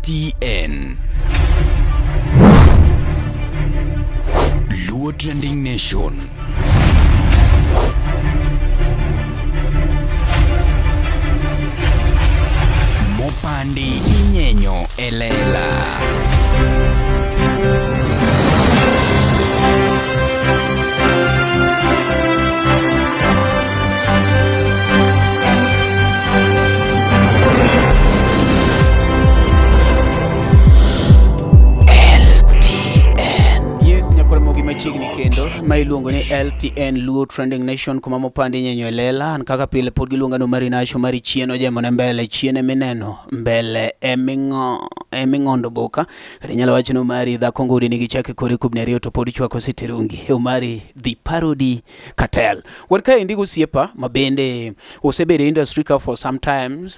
LTN. Luo Trending Nation. Mopandi inyenyo e lela. Yes, nyakwar machiegni kendo ma iluongo ni LTN Luo Trending Nation kuma mopandi nyenyo e lela. An kaka pile pod giluonga ni Omari Nasho mari chien ojemo ne mbele, chien emineno, mbele eming'o eming'ondo boka. Kata inyalo wacho ni Omari dhako ngudi nigi chak e kore kubni ariyo to pod chwako sitirungi. Omari the parody cartel. Wan kaendi gosiepa ma bende osebedo e industry ka for some times.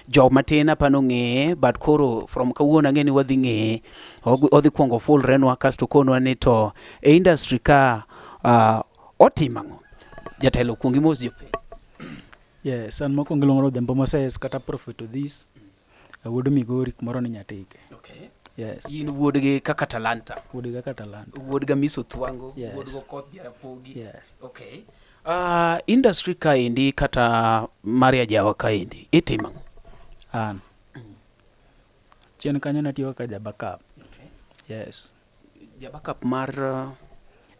Jok matin apano ng'eye but koro from kawuono ang'e ni wadhi ng'eye. Odhi kuongo fulrenwa kasto konwa ni to e industry ka otimo ang'o. Jatelo kuong imos jopiny. Yes, an mokwongo iluongo ni Odhiambo Moses kata Prophet Odhis, wuod Migori kumoro ni Nyatike. Okay. Yes. In wuodgi kaka Talanta. Wuod kaka Talanta. Wuod Gamiso Thwango, Yes. wuod Okoth Jarapogi. Yes. Okay. Industry kaendi kata mar ajawa kaendi itimo ang'o? An. Chien kanyo natiyo kaka ja backup. Okay. Yes. Ja backup mar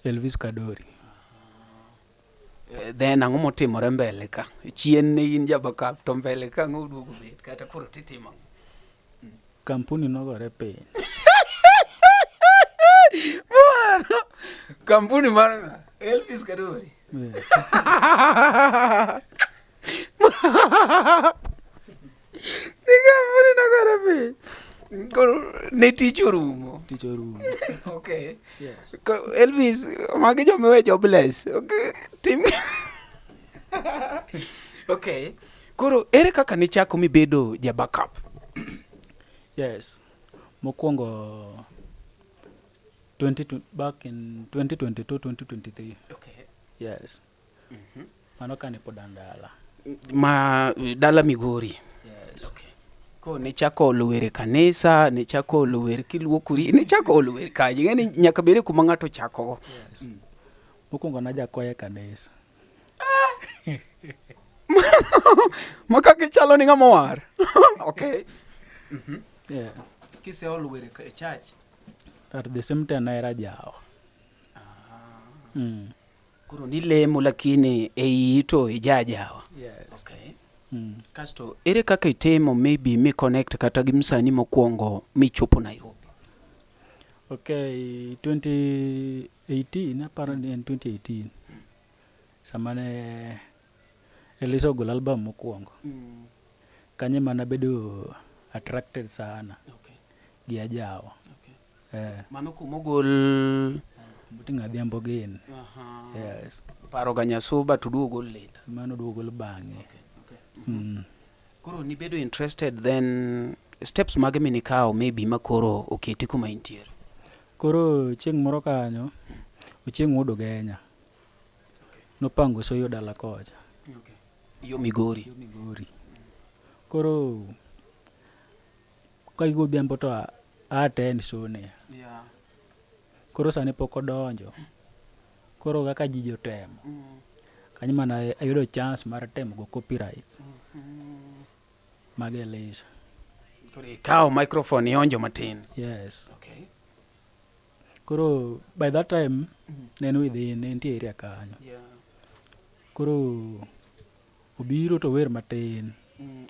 Elvis Kadori. Then ang'o motimore mbele ka? Chien ne in ja backup to mbele ka ang'o oduogo bet kata koro titimo ang'o? Kampuni nogore piny. Bwana, kampuni mar ng'a? Elvis Kadori. Yeah. Ni kampuni nogore piny. Koro ne tich orumo. Tich orumo. Okay. Yes. Elvis, magi joma iwe jobless. Okay. Tim. Okay. Koro ere kaka nichako mibedo ja backup? Yes. Mokwongo 20, back in 2022 2023. Okay. Yes. Mano kane pod an dala. Ma dala Migori. Yes. Okay. Ko nichako olo wer e kanisa, nichako olo wer kiluokori, nichako olo wer kaje? Ing'e ni nyaka bed e kuma ng'ato chakogo. Yes. Mokwongo najakwaya e kanisa. Ma kaka ichalo ni ng'ama owar. Okay. Yeah. Kiseolo wer e church. At the same time nahero ajawa. Koro nilemo lakini e iyi to ija ajawa. Yes. Okay. Kasto ere kaka itimo maybe mi connect kata gi msanii mokwongo michopo Nairobi? Okay, 2018, aparo ni en 2018. Sama ne Elisa ogolo album mokwongo. Kanyo ema nabedo attracted sana Okay. gi ajawa. Okay. Eh, Mano kumogol moting'o Adhiambo gini. Yes. Paro ga Nyasuba to duogo gol later. Mano duogo gol bang'e. Okay. Koro nibedo interested then steps mage minikawo maybe makoro oketi kuma intiere? Koro chieng' moro kanyo, Ochieng' wuod Ogenya nopango soyo dala kocha. Okay. Yo Migori. Yo Migori. Koro ka godhiambo to a attend show ne. Yeah. Koro sani pok odonjo. Koro kaka ji jotemo. Kanyo mana ayudo chance mar temo go copyright mag Elisha. Koro ikawo microphone ionjo matin. Yes. Okay. Koro by that time ne en within, ne entie area kanyo. Yeah. Koro obiro to wer matin.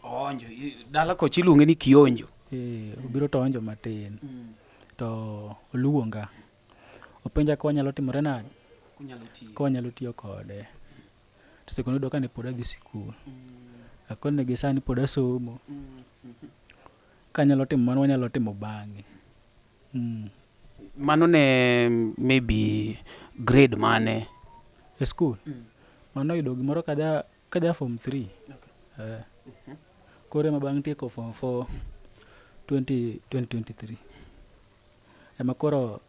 Oonjo. Dala kocha iluonge ni kionjo. Eh, obiro to oonjo matin. To oluonga. Openja ka wanyalo timore nade? Kunyalo tiyo. Ka wanyalo tiyo kode. To seche noyudo ka ne pod adhi sikul. Akone gi sani pod asomo. Kanyalo timo mano wanyalo timo bang'e. Mano ne maybe grade mane? E skul? Mano oyudo gimoro kaja form 3. Okay. Eh. Koro ema bang' tieko form 4 20, 2023. Ema koro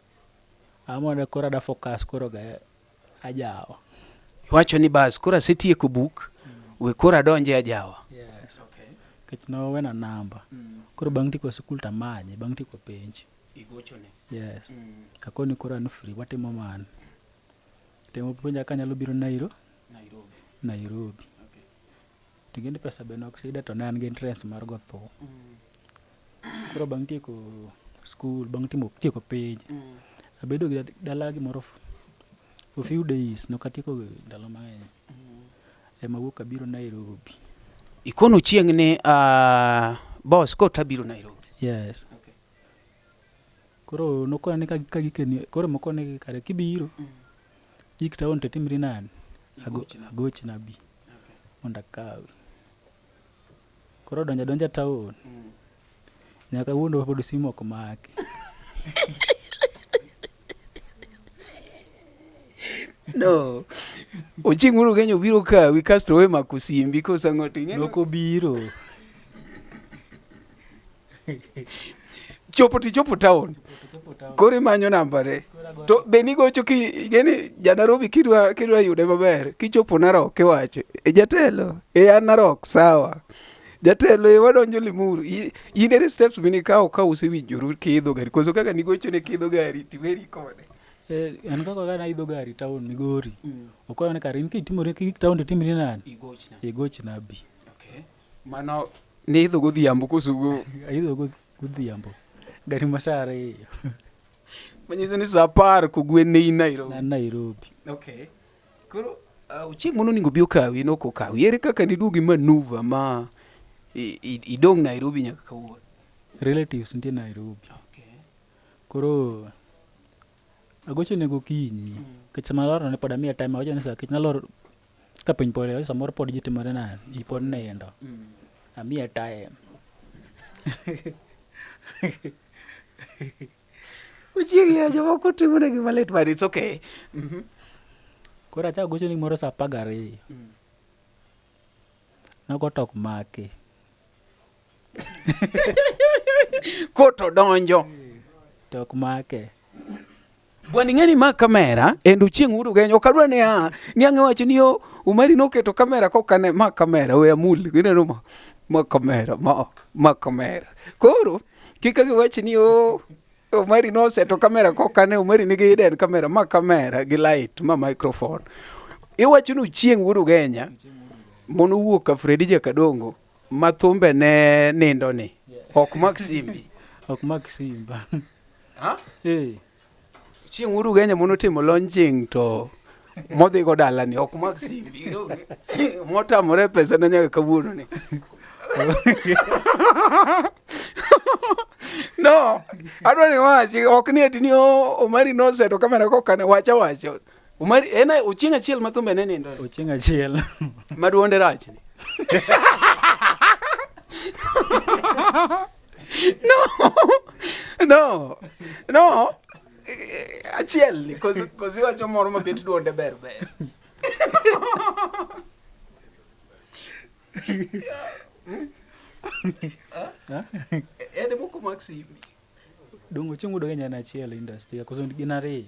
amone koro ada focus koro ga ajawa. Iwacho ni bas koro asetieko buk, we koro adonje ajawa. Yes. Okay. Nikech nowena namba. Koro bang' tieko sikul tamanye, bang' tieko penj. Igochone. Yes. Akoni koro an free, watimo mano. Temo puonja kaka anyalo biro Nairo, Nairobi. Nairobi. Okay. Ting'e ni pesa be nok shida to ne an gi interest mar go thum. Koro bang' tieko skul, bang' timo tieko penj, abedo gi dala gimoro for few days, nok atieko ndalo mang'eny. Ema awuok abiro Nairobi. Ikono chieng' ni boss ko tabiro Nairobi. Yes. Okay. Koro nokona ni ka gikeni, koro mokone ni kare kibiro, gik town to itimri nade? Igochna. Agochna abi Okay. mondo akawi. Koro donjo adonja town, nyaka kawuono pod simu ok maki. No. Ochieng' moro Kenya obiro kawi kasto owe mako simbi koso ang'o to ing'e ni Nok obiro. chopo tichopo town. Koro imanyo nambane. To be nigocho ki ing'e ja Nairobi kidwa yude maber kichopo Narok iwacho e jatelo e an Narok sawa. Jatelo e wadonjo Limuru. In ere steps minikawo ka usewinjoru kiidho gari koso kaka nigocho ne kiidho gari tiweri kode. En kaka ka naidho gari town Migori. Okona ni kare in kitimori kik town to itimri nade? Igochna. Igochna abi. Okay. Mano niidho godhiambo koso go Aidho godhiambo. Gari ma saa ariyo. manyiso ni saa apar kogwen ne in Nairobi. An Nairobi. Okay. Koro chieng' moro onego obi okawi nok okawi. Ere kaka niduogi manuva ma idong' Nairobi nyaka kawuono? Relatives nitie Nairobi. Okay. Koro agochone gokinyi. Nikech sama aloro ne pod amiye time awacho ni saa nikech naloro ka piny pod samoro pod ji timore nade? Ji pod nindo. Amiye time. Ochieng' ya jomoko timo negi malit but it's okay. Koro achako gochone gimoro saa apar gariyo. Nogo to ok maki. Koto donjo. To ok make. Bwana ing'e ni ma kamera and Ochieng' Wuod Ugenya ok adwa ni a ni ang' iwacho ni o Umari noketo kamera kokane ma kamera we amul ineno ma kamera ma kamera. Koro kik giwach ni o Omari noseto kamera kokane Omari nigi hidden kamera ma kamera gi light ma microphone. Iwacho ni Ochieng' Wuod Ugenya mono wuok ka Fredi Jakadongo ma thumbe ne nindo ni ok mak simbi. Ok mak simba. Ha? Eh. Chieng' Wuod Ugenya monotimo launching to modhi go dalani ok mak simbi. Motamore pesa na nyaka kawuono ni. No, adwa ni wachi ok ni ati ni Omari noseto kamera kokane wacha wacho. Omari en ochieng' achiel ma thumbe ne nindo. Ochieng' achiel. Ma duonde rach ni. No. No. Achiel ni kosi wacho moro ma bet duonde ber ber. Ede moko mak simbi. Dongo Ochieng' Wuod Ugenya en achiel e industry koso gin ariyo.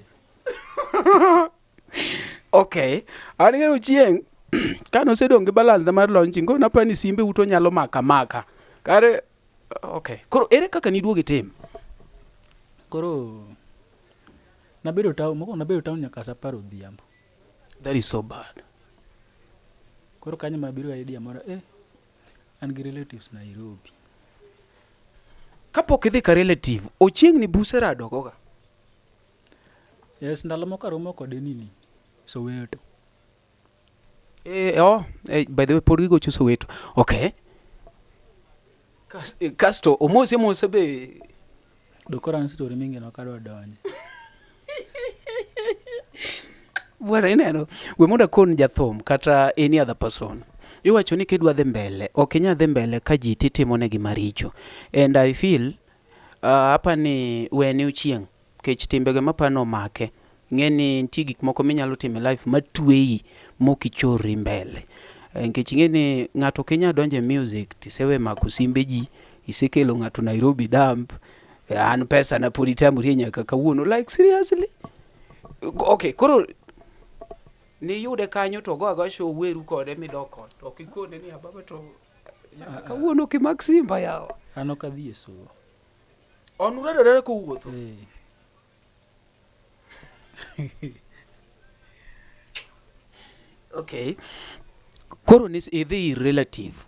Okay. An ing'eyo Ochieng' kane osedong' gi balance na mar launching koro naparo ni simbe uto nyalo maka maka. Kare okay. Koro ere kaka niduogo itim? Koro nabedo town, mokwongo nabedo town nyaka saa apar odhiambo. That is so bad. Koro kanyo mabiro idea moro, an gi relatives Nairobi. Kapok idhi ka relative, Ochieng' ni buserado goga? Yes, ndalo moko aromo kode nini, Soweto. By the way, pod gigocho Soweto. Okay. Kasto omose mose be Do koro an story mingi ok adwa donje. Bwana ineno, we mondo akon jathum kata any other person. Iwacho ni kidwa dhi mbele, ok inyal dhi mbele ka ji titimonegi maricho. And I feel hapa ni wene Ochieng' kech timbege mapano omake. Ng'e ni nitie gik moko minyalo timo e life matweyi mok ichorri mbele. Nikech ing'e ni ng'ato ok inyal donjo e music tisewe mako simbe ji, isekelo ng'ato Nairobi dump, an pesa na pod itamori nyaka kawuono. Like seriously? Okay, koro niyude kanyo to go agoa show weru kode midok ot. Ok ikone ni ababa to Nyaka kawuono ok imak simba yawa. An ok adhi e show. On urado arada kowuotho. Eh. Okay. Koro ni idhi ir relative.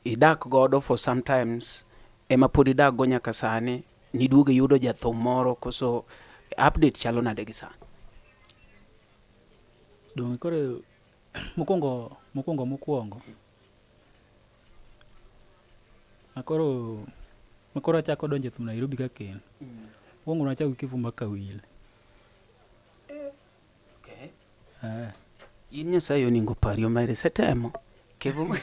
Idak godo for sometimes ema pod idak go nyaka sani. Niduogo iyudo jathum moro koso update chalo nade gi sani? Donge koro mokwongo mokwongo mokwongo akoro makoro achako donjo e thum Nairobi ka kendo. Mokwongo nachako gi Kifumba Kawil. Okay. Eh. In Nyasaye oningo pari omera isetemo. Kevo.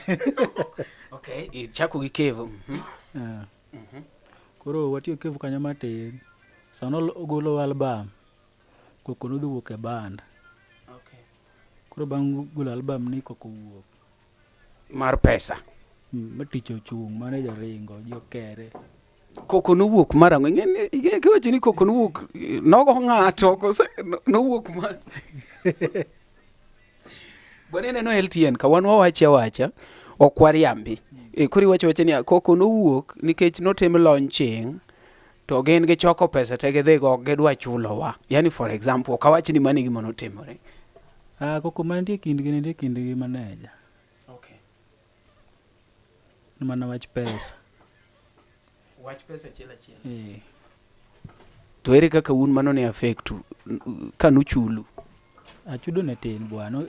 Okay, ichako gi Kevo. Eh. Koro watiyo Kevo kanyo matin. Sano ogolo album, koko nodhi wuok e band. Okay. Koro bang' golo album ni koko owuok. Mar pesa. Ma tich ochung', manager ringo, ji okere. Koko nowuok mar ang'o? Ing'e ing'e kiwacho ni koko nowuok nogo ng'ato kose nowuok mar Bwana ineno LTN ka wan wawache awacha ok wariambi. E, koro iwacho wacha niya koko nowuok nikech notim launching to gin gichoko pesa te gidhigo ok gidwa chulowa. Yani for example ok awach ni mano e gima notimore. Ah, koko mantie kindgi nitie kindgi manager. Okay. Mana wach pesa. Wach pesa achiel achiel. Eh. To ere kaka un mano ne affect u ka nuchulu? Achudo ne tin bwana.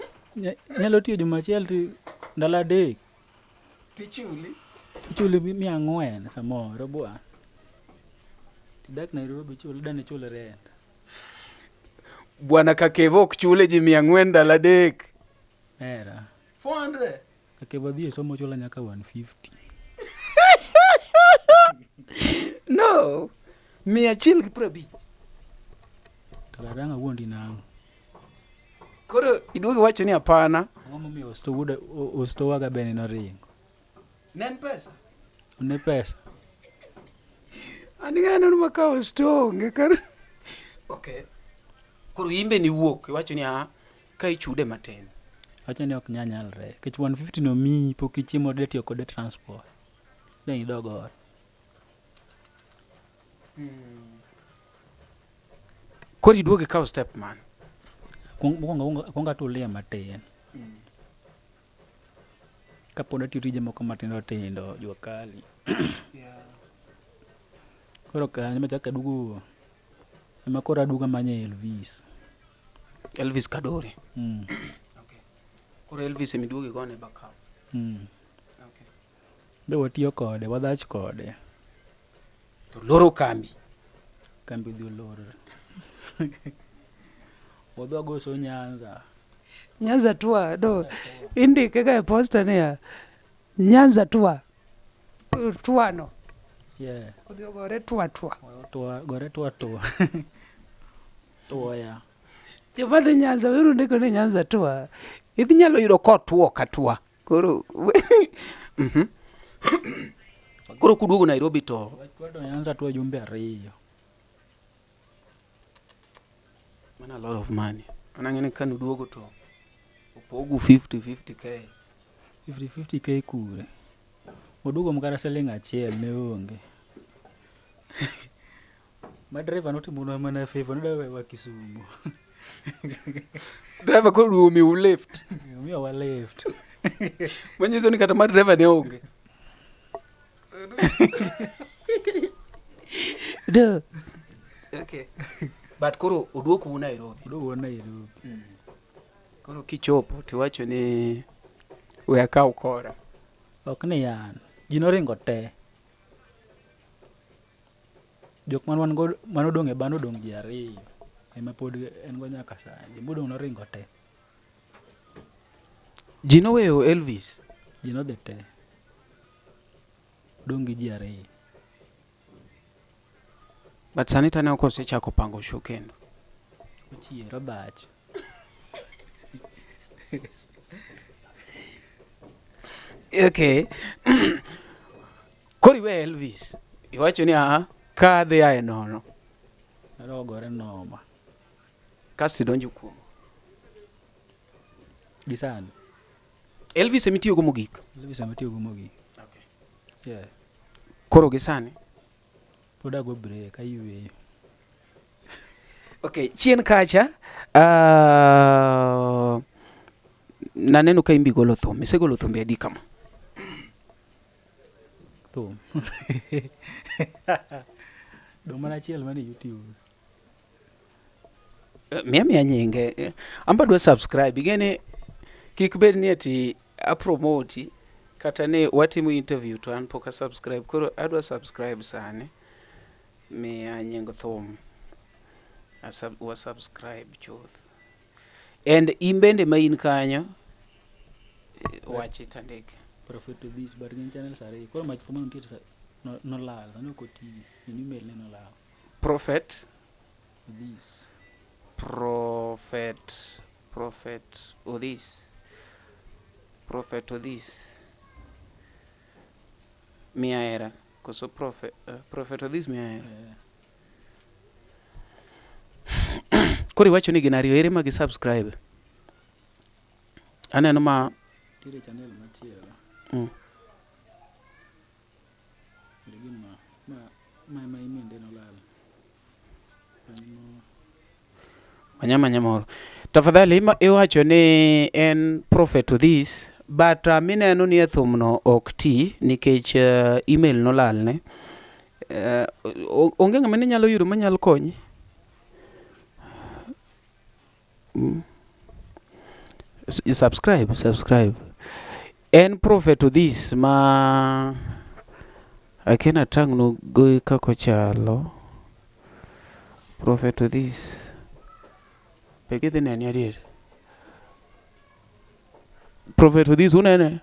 Nyalo tiyo juma achiel to ndalo adek. Tichuli? Ichuli 400 samoro bwana. Tidak Nairobi chul dani chul rent. Bwana Kakevo ok chule ji 400 ndalo adek. Era. 400. Kakevo dhi e somo chula nyaka 150. No. 150. To kara ang' awuondi nang'o? Koro iduogo iwacho ni hapana. Ang'o momiyo osto wuoda osto waga bende noringo? Ne en pesa. Ne pesa. An ng'ano ma ka osto onge kar. Okay. Koro imbe niwuok iwacho ni a ka ichude matin. Wacho ni ok nyal nyalre. Nikech 150 no miyi pok ichiemo de tiyo kode transport. Ne idog ot. Koro iduogo ikawo step man. Mokwongo akwongo atulia matin. Kapod atiyo tije moko matindo tindo, jua kali. Koro kanyo machako aduogo ema koro aduogo amanyo Elvis. Elvis Kadori. Okay. Koro Elvis ema iduogo igone backup. Okay. Be watiyo kode, wadhach kode. To loro kambi. Kambi odhi olorore. Wadhi wagoso Nyanza. Nyanza tour no indike ga e poster niya Nyanza tour. Tour no. Yeah. Odhi ogore tour tour. Tour, gore tour tour. Tour ya. Joma dhi Nyanza weuru ndiko ni Nyanza tour. Idhi nyalo yudo kotuo ka tua. Koro Koro kuduogo Nairobi to Wado Nyanza tour jumbe ariyo. Mano a lot of money. An ang'e ni kanuduogo to opogu 50 50k. 50 50k kure. Waduogo makata siling achiel ne onge. Ma driver notimonwa mana favor nodwa wewa Kisumu. Driver koro oduogo omiu lift. Omiyowa lift. Manyiso ni kata mar driver ne onge. Do. Okay. But koro oduokou Nairobi. Oduogowa Nairobi. Koro kichopo tiwacho ni we akaw kora. Ok ni an. Ji noringo te. Jok mane wan go manodong' e band odong' ji ariyo. Ema pod en go nyaka sani. Jomodong' noringo te. Ji noweyo Elvis. Ji nodhi te. Odong' gi ji ariyo. But sani to aneno kosechako pango show kendo. Ochier odhach. Okay. Koro iwe Elvis. Iwacho ni aa ka adhi ae nono. Adwa gore noma. Kasto idonjo kuom. Gi sani. Elvis ema itiyogo mogik? Elvis ema atiyogo mogik. Yeah. Koro gi sani? Pod ago break, ayueyo. Okay, chien kacha naneno ka imbi golo thum. Isegolo thumbe adi kama? Thum. Dong' mana achiel mane YouTube. Miya miya nyinge. An be adwa subscribe. Ing'e ni kik bed ni ati a promote kata ni watimo interview to an pok a subscribe. Koro adwa subscribe sani. Miya nying thum. Wa subscribe chuth. And in bende ma in kanyo, wachi tandike. Prophet to this, but gin channels ariyo. Koro mach kuma nitie to nolal, sani ok otii. Gin email ne nolal. Prophet? This. Prophet, Prophet Odhis. Prophet Odhis. Miya hera. Koso Prophet, Prophet Odhis miya hera. Yeah. Koro iwacho ni gin ariyo, ere ma gi subscribe? Aneno ma Nitiere channel machielo. Gima ma email de nolal. Manya manya moro. Tafadhali iwacho ni en Prophet Odhis, but mineno ni e thumno ok ti nikech email nolalne. Onge ng'ama ne nyalo yudo manyalo konyi? Subscribe, subscribe. En Prophet Odhis ma akia natang'nu go kaka ochalo. Prophet Odhis. Be gidhi nene adier? Prophet Odhis unene?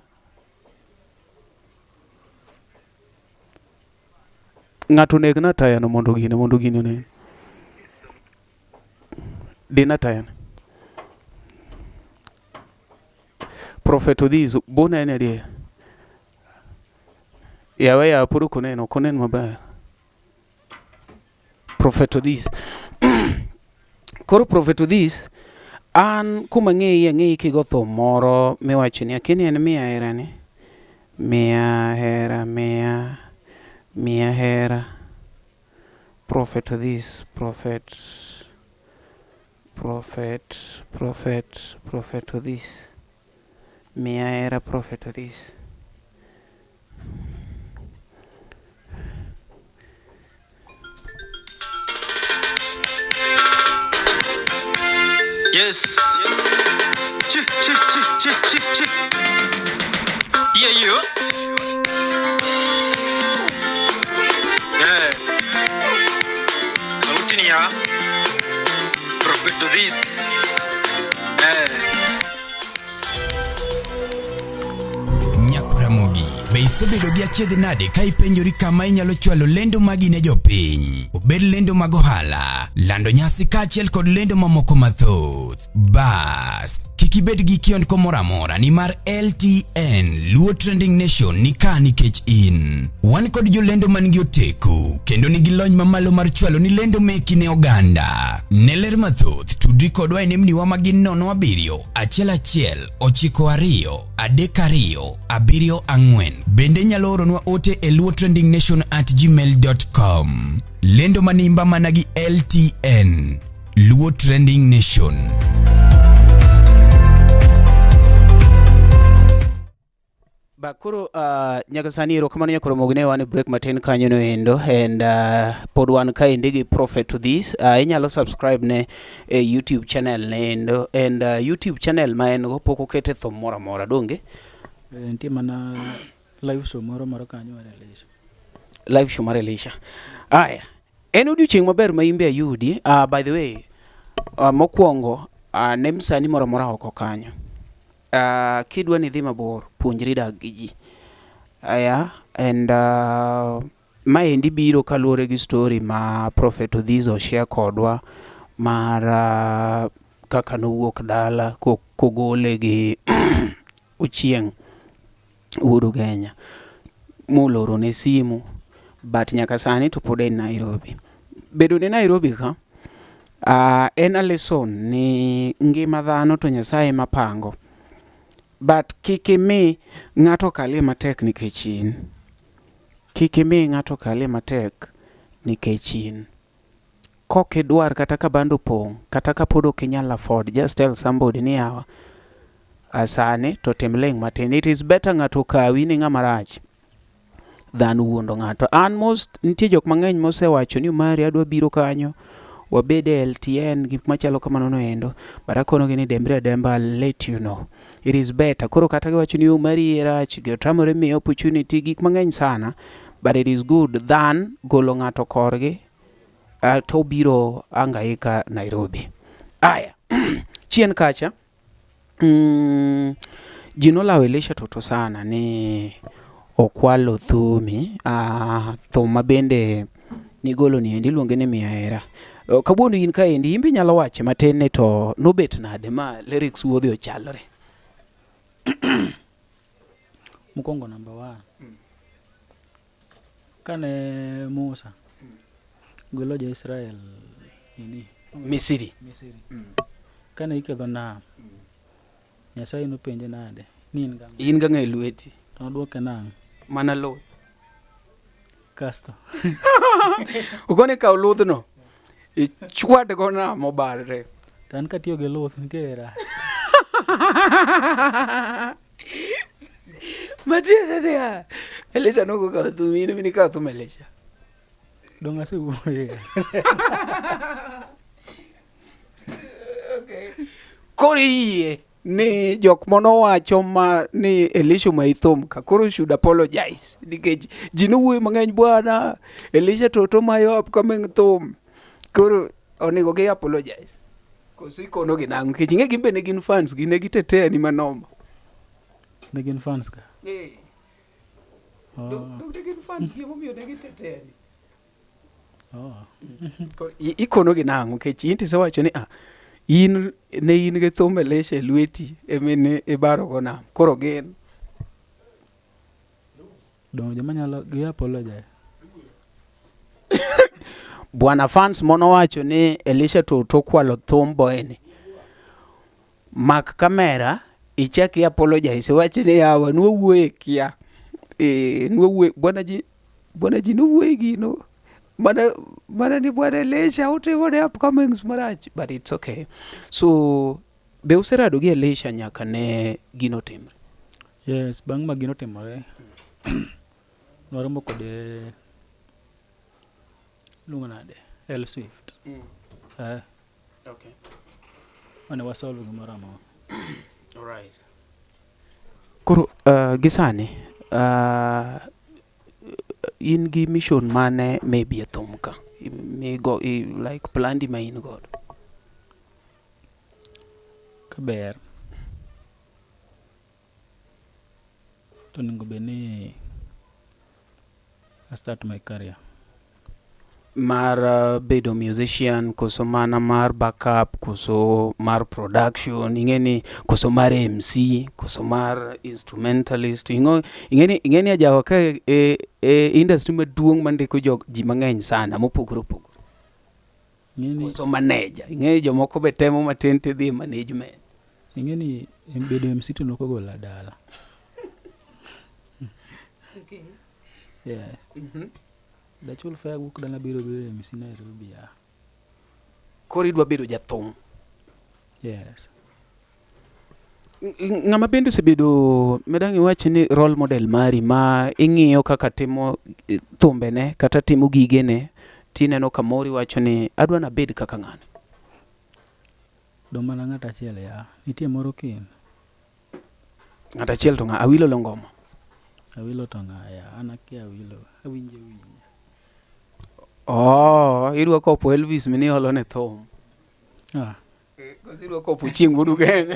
Ng'ato onegna tayano mondo gine mondo gini onen. Dina tayano. Prophet Odhis bunene adier? Yawe yawa pod ok onen, ok onen maber. Prophet Odhis. Koro Prophet Odhis, an kuma ang'eyi ang'eyi kigo thum moro miwacho ni akia ni en miya hera ni. Miya hera, miya, miya hera. Prophet Odhis, Prophet, Prophet, Prophet, Prophet Odhis. Miya hera Prophet Odhis. Yes. Chi chi chi chi chi chi. Yeah, you. Eh. Sauti ni ya Prophet to this. Eh. Nyakoramogi, be isebedo gi achiedh nade ka ipenjori kama inyalo chwalo lendo magi ne jopiny? Obed lendo mag ohala, lando nyasi kaachiel kod lendo mamoko mathoth. Bas, kik ibed gi kiondko moro amora nimar LTN Luo Trending Nation ni ka nikech in. Wan kod jolendo man gi oteku kendo nigi lony mamalo mar chwalo ni lendo meki ne oganda. Ne ler mathoth, tudri kodwa e nembniwa ma gin 07 11 92 32 74. Bende inyalo oronwa ote e luotrendingnation@gmail.com. Lendo manimba mana gi LTN. Luo Trending Nation. Ba koro nyaka sani erokamano nyakoro mogne wan e break matin kanyo no endo and pod wan kaendi gi Prophet to this. Inyalo subscribe ne e YouTube channel ne endo and YouTube channel ma en go pok okete thum moro amora donge? Nitie mana live show moro moro kanyo mar Elisha. Live show mar Elisha. Aya, en odiochieng' maber ma imbe ayudi. By the way, mokwongo ne msani moro amora oko kanyo. Kidwa ni idhi mabor, puonjri dak gi ji. Aya, and maendi biro kaluwore gi story ma Prophet Odhis oshare kodwa mar kaka nowuok dala kogole gi Ochieng' wuod Ugenya molorone simu but nyaka sani to pod en Nairobi. Bedo ne Nairobi ka en a lesson ni ngima dhano to Nyasaye ema pango. But kik imi ng'ato kalie matek nikech in. Kik imi ng'ato kalie matek nikech in. Kok idwar kata ka band opong', kata ka pod ok inyal afford, just tell somebody ni yawa, sani to tim ling' matin. It is better ng'ato okawi ni ng'ama rach than wuondo ng'ato. An most nitie jok mang'eny mosewacho ni Omari adwa biro kanyo wabed e LTN gik machalo kamano no endo but akonogi ni dembre ademba I'll let you know. It is better. Koro kata giwacho ni Omari iye rach, otamore miye opportunity gik mang'eny sana but it is good than golo ng'ato korgi to obiro angaika Nairobi. Aya, chien kacha ji nolawo Elisha Toto sana ni okwalo thumi, thum ma bende nigolo ni endi iluonge ni Miya Hera. Kawuono in kaendi in be inyalo wache matin ni to nobet nade ma lyrics u odhi ochalre? Mokwongo number one, kane Musa golo jo-Israel nini Misiri. Misiri, kane iketho nam, Nyasaye nopenje nade ni in gang'o? In gang'o e lweti? To nodwoke nang'o? Mana luth. Kasto Okone kaw ludhno ichwad go nam obarre. To an katiyo gi luth nitiere rach. Matiende niya, Elisha nogo kawo thum in ema nikawo thum Elisha. Donge asewuoye. Koro iyie ni jok manowacho ma ni Elisha omayi thum ka koro should apologize nikech ji nowuoyo mang'eny bwana Elisha Toto mayo upcoming thum koro onego gi apologize koso ikono gi nang'o nikech ing'e gin be ne gin fans gi ne gitetea ni manoma. Ne gin fans ka. Eh. Oh. Dong ne gin fans gi emomiyo ne gitetea ni. Oh. Ikono gi nang'o nikech in tisewacho ni ah in ne in gi thum Elisha e lweti emene ibaro go nam koro gin Donge joma nyalo gi apologize. Bwana fans monowacho ni Elisha Toto okwalo thum boyni. Mak kamera ichak i apologize iwach ni yawa nwawuoye kia. E, nwawuoye bwana ji nowuoye gino. Mana ni bwana Elisha utimo ne upcomings marach but it's okay. So be userado gi Elisha nyaka ne gino timre? Yes, bang' ma gino timore, waromo kode iluongo nade? L Swift. Eh. Okay. Mane wasolve gimoro amora. Alright. Koro gi sani in gi mission mane maybe e thum ka migo like plandi ma in godo? Kaber to onego bed ni I start my career. Mar bedo musician koso mana mar backup koso mar production ing'e ni koso mar MC koso mar instrumentalist ing'e ni ajawa ka e industry maduong' mandiko jok ji mang'eny sana mopogore opogore. Koso manager ing'e jomoko be temo matin tidhi e management. Ing'e ni bedo MC to nokogola dala. Okay. Yeah. Dachul fare wuok dala biro bedo MC Nairobi ya. Koro idwa bedo jathum. Yes. Ng'ama bende osebedo madang' iwach ni role model mari ma ing'iyo kaka timo thumbene kata timo gigene tineno ka mori wacho ni adwa nabed kaka ng'ani. Dong' mana ng'ato achiel ya. Nitie moro kin. Ng'ato achiel to ng'a? Awilo Longomba. Awilo to ng'a ya? An akia Awilo. Awinje awinja. Oh, idwa kopo Elvis mini olo ne thum. Ah. Koso idwa kopo Ochieng' wuod Ugenya.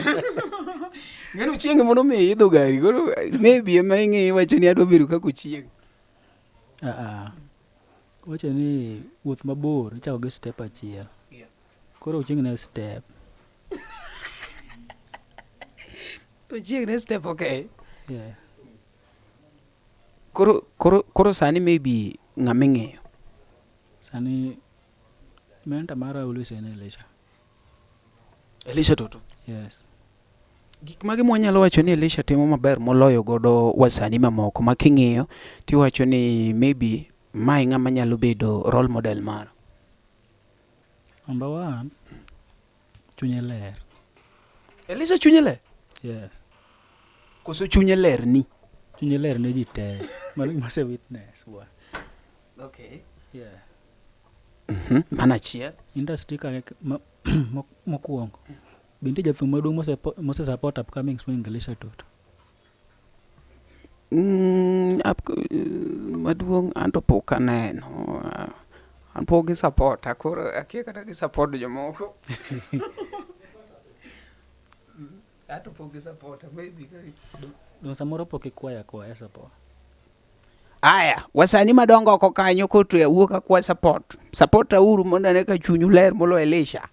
Ng'eni Ochieng' mondo mi idho gari. Koro maybe ema ing'iyo iwacho ni adwa bedo kaka Ochieng'. Ah ah. Wacho ni wuoth mabor ichako gi step achiel. Yeah. Koro Ochieng' ne step. Ochieng' ne step okay. Yeah. Koro sani maybe ng'ama ing'iyo. Sani mentor mara always en Elisha. Elisha Toto. Yes. Gik mage mwanyalo wacho ni Elisha timo maber moloyo godo wasanii mamoko ma king'iyo tiwacho ni maybe mae ng'ama nyalo bedo role model mara? Number one, chunye ler. Elisha chunye ler? Yes. Koso chunye ler ni? Chunye ler ne ji te. Mano gima ase witness bwana. Okay. Yeah. Mano achiel. Industry ka mokwongo. Be nitie jathum maduong' mose support upcoming swing Elisha Toto? Maduong' anto pok aneno. An pok gi support koro akia kata gi support jomoko. Anto pok gi support maybe. Dong samoro pok ikwayo akwaya support. Aya, wasanii madongo oko kanyo kotwe wuok akwa support. Support auru mondo ane ka chunyu ler moloyo Elisha.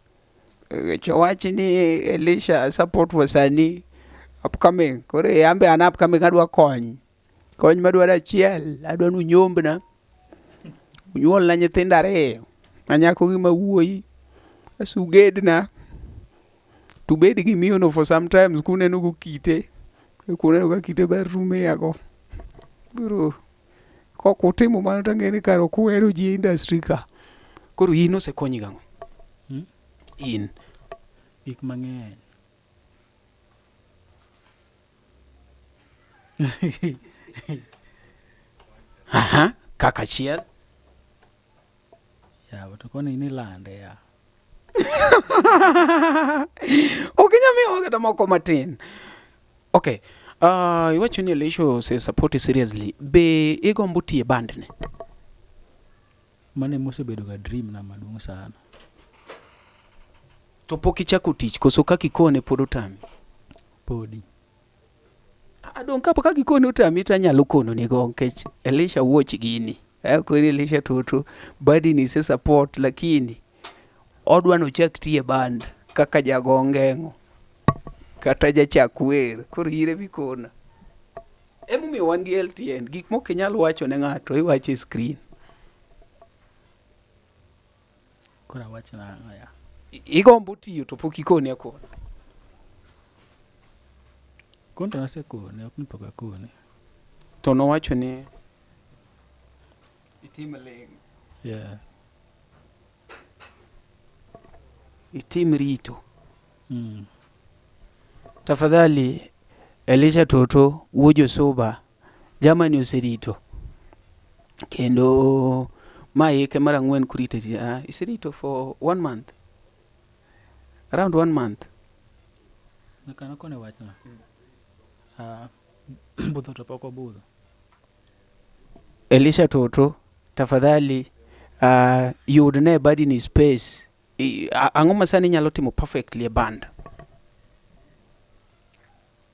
Cho wach ni Elisha support wasanii upcoming. Koro ambe an upcoming adwa kony. Kony madwaro achiel, adwa ni unyombna. Unyuolna nyithindo ariyo, ma nyako gi ma wuoyi. Asto ugedna. Tubed gi miyo no for sometimes kuneno go kite. Kuneno ka kite ber tumiyago. Biro kok utimo mano tang'e ni kara ok uhero ji e industry ka. Koro in osekonyi gang'o? Hmm? In. Gik mang'eny. Aha, kaka achiel. Yawa to koni ni lande ya. Ok inyal miyowa kata moko matin. Okay. Iwacho ni Elisha ose support seriously. Be igombo tiyo e band ne? Mano emosebedo ga dream na maduong' sana. To pok ichako tich koso kaka ikone pod otami? Podi. Ah, dong' kapo kaka ikone otami to anyalo kono nigo nikech Elisha watch gini. Akoni Elisha Toto badi ni ise support lakini odwa nochak tiyo e band kaka jago ongeng'o kata jachak wer. Koro in ema ikona. Emomiyo wan gi LTN. Gik mok inyal wacho ne ng'ato iwacho e screen. Koro awach nang'o ya. Igombo tiyo to pok ikone akona. Kon to nasekone, ok ni pok akone. To nowacho ni itim ling'. Yeah. Itim rito. Tafadhali Elisha Toto wuo Josuba Germany oserito kendo ma hike mar ang'wen korito iserito for one month around one month. Nyaka nakone wachno. Ah, budho to pok obudho. Elisha Toto tafadhali yudne badi ni space. Ang'o ma sani inyalo timo perfectly e band?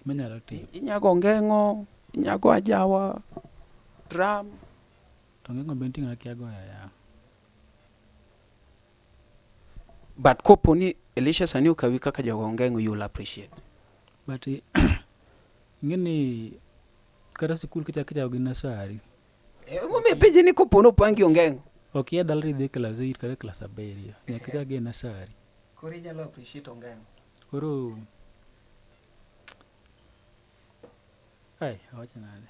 Minyalo timo. Inyago ongeng'o, inyago ajawa, drum. To ongeng'o be nitie ng'ama kia goyo yawa. But kopo ni Elisha sani okawi kaka jago ongeng'o you will appreciate. But ing'e ni kata sikul kichako ichako gi nursery. Emomiyo apenji ni kopo nopangi ongeng'o. Ok ia dala tidhi e klas 8 kata klas 7. Nyaka ichak gi e nursery. Koro inyalo appreciate ongeng'o. Koro ai awach nade.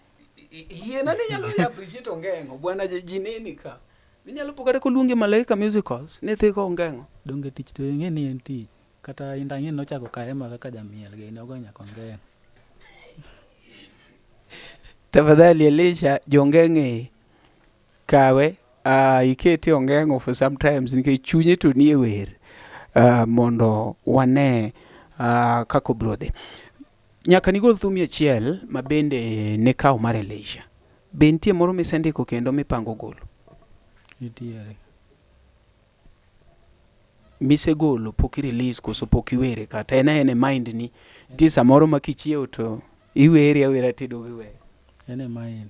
Yiena ni inyalo appreciate ongeng'o bwana ji neni ka. Inyalo po kata koluongi Malaika Musicals ni idhi go ongeng'o. Donge tich to ing'e ni en tich. Kata Indah ing'e ni nochako Kahema kaka jamiel gini ogo nyaka ongeng'o. Tafadhali Elisha jongeng'e kawe ikete ongeng'o for sometimes nikech chunye to nie wer mondo wane kaka obiro dhi. Nyaka nigol thumi achiel ma bende ne kawo mar Elisha. Be nitie moro misendiko kendo mipango golo? Nitiere. Misegolo pok i release koso pok iwere kata en aena e mind ni nitie samoro ma kichiewo to iwere awera tiduogo iweyo. En e mind.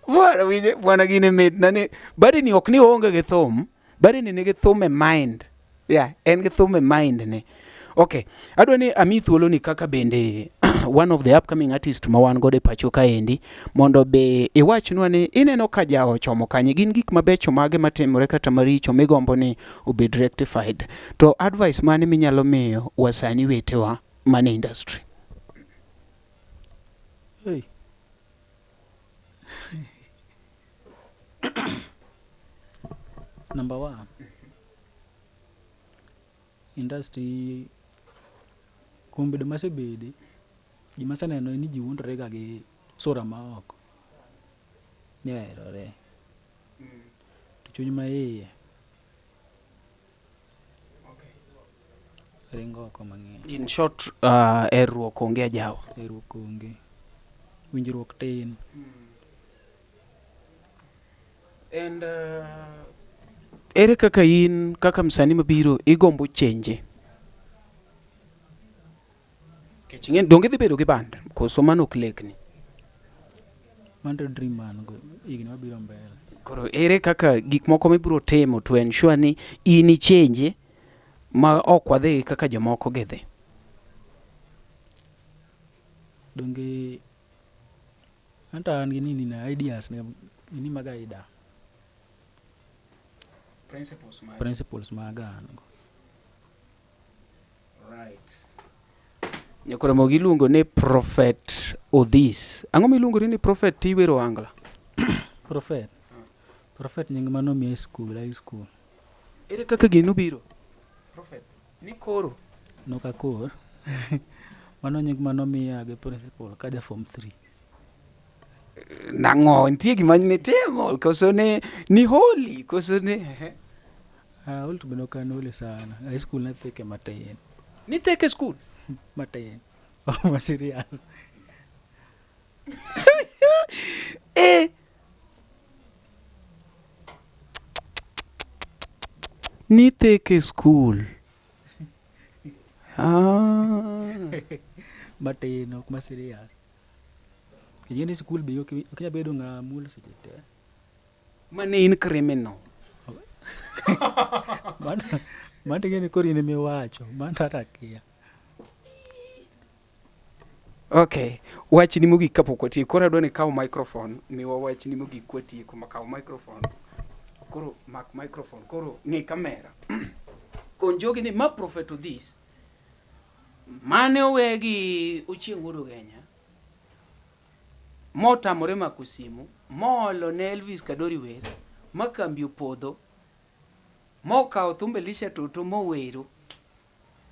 Bwana winje bwana gini mit na ni badi ni ok ni oonge gi thum badi ni nigi thum e mind. Yeah, en gi thum e mind ne. Okay, adwa ni ami thuolo ni kaka bende one of the upcoming artist ma wan godo e pacho kaendi mondo be iwachnwa ni ineno ka jawa ochomo kanye, gin gik mabecho mage matimore kata maricho migombo ni obed rectified, to advice mane minyalo miyo wasanii wetewa mane industry? Hey. Number one, industry kuom bedo masebede, gima aseneno en ni ji wuondore ga gi sura maoko ni oherore. To chuny ma iye ringo oko mang'eny. In short, herruok onge ajawa. Herruok onge. Winjruok tin. And ere kaka in kaka msanii mabiro igombo change? Nikech ing'e donge idhi bedo gi band koso mano ok lekni? Mano to dream ma an go higni mabiro mbele. Koro ere kaka gik moko mibiro timo to ensure ni in i change ma ok wadhi kaka jomoko gidhi? Donge anto an gi nini na ideas na nini maga ida Principles magi. Principles maga an go. Right. Nyakoromogi iluongo ni Prophet Odhis. Ang'o miluongori ni Prophet tiwero Angla? Prophet. Prophet nying manomiya e school, high school. Ere kaka gino nobiro? Prophet. Ni koro. Nok akor. Mano nying manomiya gi principal kaja form 3. Nang'o? Nitie gima nitimo? Koso ne ni holy? Koso ne... Ah, holy to be nok an holy sana. High school natheke matin. Nitheke school? Matin. Ma serious. Eh! Nitheke school. Ah. Matin, ok ma serious. Ing'e ni school be ok inyal bedo ng'ama muol seche te. Mane in criminal. Mano to ing'e ni koro in ema iwacho. Mano to ata akia. Okay, wachni mogik kapok watieko. Koro adwa ni ikaw microphone, miwa wachni mogik kwatieko. Ma kaw microphone. Koro mak microphone. Koro ng'i kamera. Kon jogi ni ma Prophet Odhis. Mane owe gi Ochieng' Wuod Ugenya. Motamore mako simu, moolo ne Elvis Kadori wer, ma kambi opodho, mokawo thumbe Elisha Toto mowero,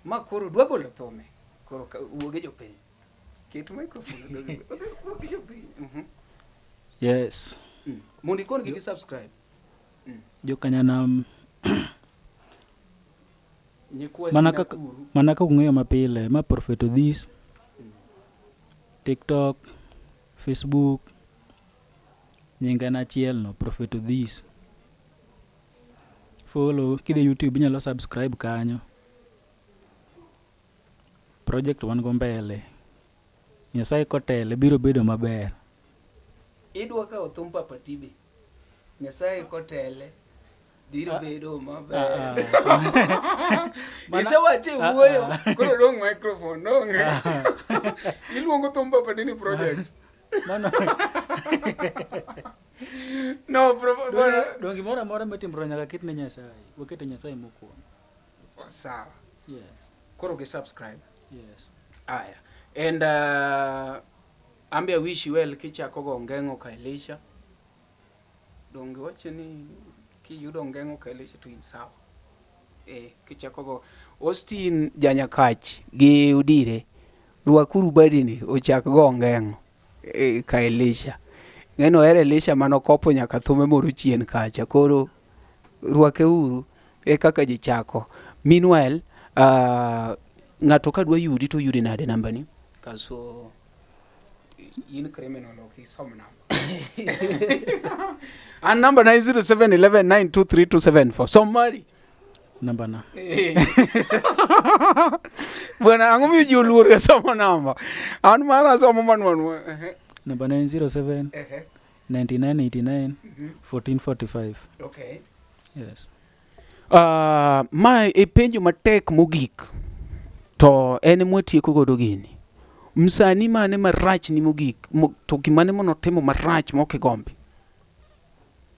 ma koro dwa golo thume. Koro wuoge jopiny. Ket microphone e dhogi. Wuoge jopiny. Yes. Mondo ikon gi subscribe. Jokanyanam Nyikwa mana kaka Sinakuru. Mana kaka ung'eyo mapile ma Prophet Odhis. TikTok, Facebook, nyinga en achiel no, Prophet Odhis. Follow, kidhi YouTube inyalo subscribe kanyo. Project wan go mbele. Nyasaye kotele biro bedo maber. Idwa kawo thum Papa Tibe. Nyasaye kotele biro bedo maber. Isewache wuoyo, koro dong' microphone, dong'. Iluongo thum Papa Tibe ni project. Mano No, dong gimoro amora mitimro nyaka ket ne Nyasaye. Wakete Nyasaye mokwongo. Sawa. Yes. Koro gi subscribe. Yes. Aya. And ambe I wish you well kichako go ongeng'o ka Elisha. Donge wacho ni kiyudo ongeng'o ka Elisha to in sawa. Kichako go Austin Janyakach gi Udire, rwakuru badini ochak go ongeng'o ka Elisha. Ng'eno ohero Elisha manokopo nyaka thume moro chien kacha. Koro rwake uru e kaka ji chako. Meanwhile, ng'ato ka dwa yudi to yudi nade namba ni? Kaso in criminal ok isom namba. An namba na 0711923274. Som mari. Namba na. Bwana ang'o miyo ji oluor ga somo namba? An mara asomo manwanwa. Namba na en 07 99 89 1445. Okay. Yes. Ma e penjo matek mogik to en mwatieko godo gini. Msani mane marach ni mogik to gimane manotimo marach mok igombi?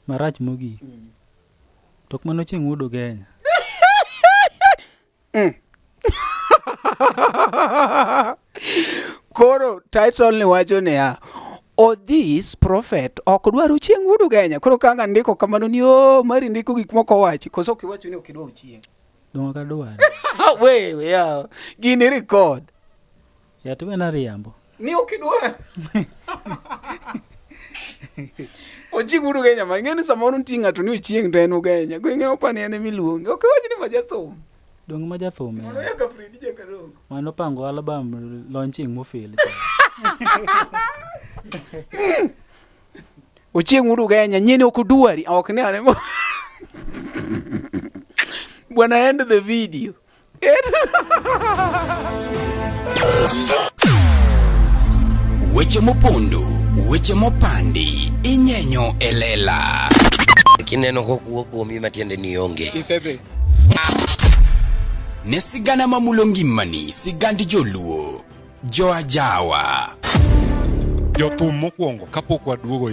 Marach mogik. Tok mano chieng' wuod Ugenya. Koro title ni wacho niya, Odhis prophet ok dwar Ochieng' wuod Ugenya. Koro ka ng'ani ndiko kamano ni o mari ndiko gik moko owachi koso ok iwacho ni ok idwa Ochieng'. Donge ok adware. Wewe yawa. Gini record. Ya to wena riambo. Ni ok idwar. Ochieng' wuod Ugenya ma ing'e ni samoro nitie ng'ato ni Ochieng' to en Ugenya. Koro ing'e opani en emiluonge. Ok iwach ni ma jathum. Donge ma jathum Mano yaka Fredi Jakarongo. Mano pango album launching mofil. Ochieng' wuod Ugenya nyeni ok odwari ok ne ane Bwana end the video. Weche mopondo, weche mopandi, inyenyo e lela. Kineno kokuo kuomi matiende ni onge. Isedhi. Ne sigana mamulo ngimani, sigand joluo, joajawa. Jothum mokwongo kapok waduogo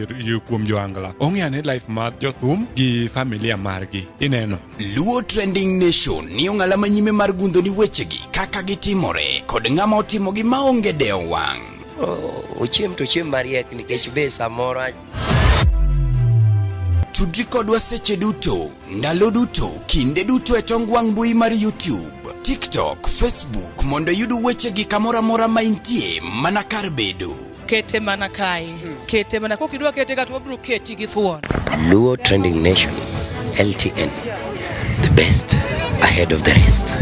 kuom joangla ong'e ane life mar jothum gi familia margi ineno. Luo Trending Nation ni ong'ala manyime mar gundho ni wechegi kaka gitimore kod ng'ama otimogi maonge dewo wang'. Ochiem to ochiem mariek nikech be samoro Tudri kodwa seche duto, ndalo duto, kinde duto e tong wang' mbui mar YouTube, TikTok, Facebook mondo iyud wechegi kamoro amora ma intie mana kar bedo. Kete mana kae. Kete mana kokidwa kete ka to wabiro keti gi thuon. Luo Trending Nation, LTN, the best ahead of the rest.